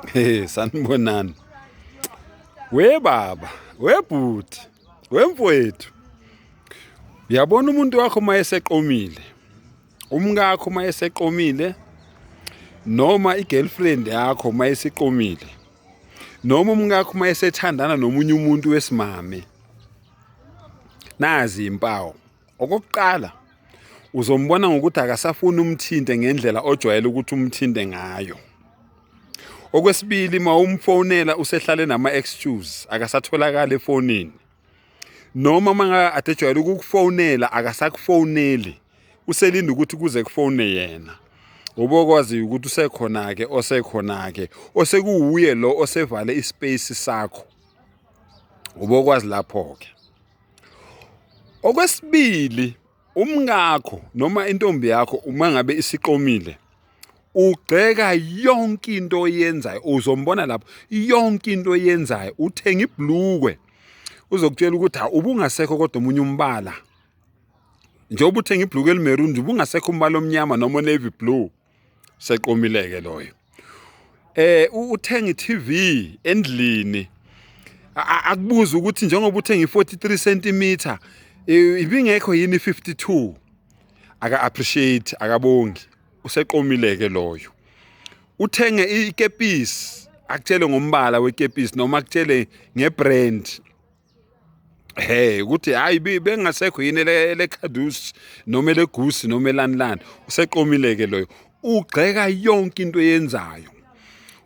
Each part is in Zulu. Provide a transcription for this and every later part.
Hey, sanibonani. We baba, we bhuti, we mfowethu. Uyabona umuntu wakho uma eseqomile, umkakho uma eseqomile, noma i-girlfriend yakho uma esiqomile, noma umkakho uma esethandana nomunye umuntu wesimame. Nazi impawu. Okokuqala, uzombona ngokuthi akasafuni umthinte ngendlela ojwayele ukuthi umthinte ngayo. Okwesibili, uma umfonela usehlale nama-excuse, akasatholakali efonini. Noma uma ngabe ade ejwayele ukukufonela akasakufoneli, uselinda ukuthi kuze kufone yena. Ubokwazi ukuthi usekhona-ke osekhona-ke osekuwuye lo osevale ispace sakho. Ubokwazi lapho-ke. Okwesibili, umkakho noma intombi yakho uma ngabe isiqomile ugxeka yonke into oyenzayo, uzombona lapho yonke into oyenzayo. Uthenga ibhlukwe uzokutshela ukuthi ha ubungasekho kodwa omunye umbala, njengoba uthenga ibhlukwe elimaroon nje ubungasekho umbala omnyama noma navy blue. Seqomileke loyo. Uthenga i-TV endlini, akubuza ukuthi njengoba uthenga i-43 cm ibingekho yini i-52. Aka appreciate, akabongi, useqomileke loyo. Uthenge ikepisi, akutshele ngombala wekepisi noma akutshele ngebrand, he ukuthi hayi bengasekho yini ele Caduce noma eleGucci noma elanilani. Useqomileke loyo. Ugxeka yonke into eyenzayo.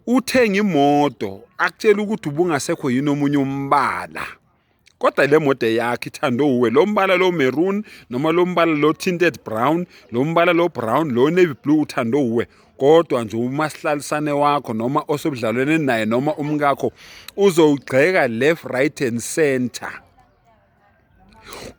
Uthenga imoto, akutshela ukuthi ubungasekho yini omunye umbala, kodwa le moto yakhe ithandwe uwe, lo mbala lo maroon noma lo mbala lo tinted brown, lo mbala lo brown, lo navy blue, uthandwe uwe. Kodwa nje umasihlalisane wakho noma osobudlalwane naye noma umkakho uzowugxeka left, right and center.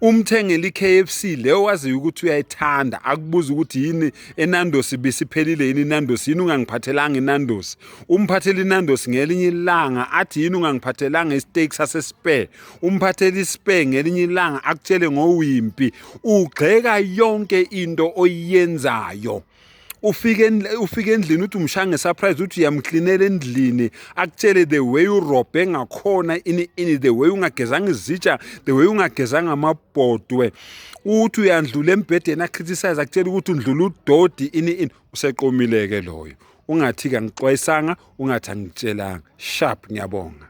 Umthengele i-KFC leyo waziyo ukuthi uyayithanda, akubuza ukuthi yini eNandos ibisiphelile yini iNandos, yini ungangiphathelanga iNandos. Umphathele iNandos ngelinye ilanga, athi yini ungangiphathelanga isteak saseSpur. Umphathele iSpur ngelinye ilanga, akutshele ngoWimpy. Ugxeka yonke into oyenzayo. Ufike endlini uthi umshaya ngesurprise, uthi uyamklinela endlini, akutshele the way urobhe ngakhona, ini ini, the way ungagezanga izitsha, the way ungagezanga amabhodwe. Uthi uyandlula embhedeni, acriticize, akutshela ukuthi undlula udodi, ini ini. Useqomile-ke loyo. Ungathi kangixwayisanga, ungathi angitshelanga. Sharp, ngiyabonga.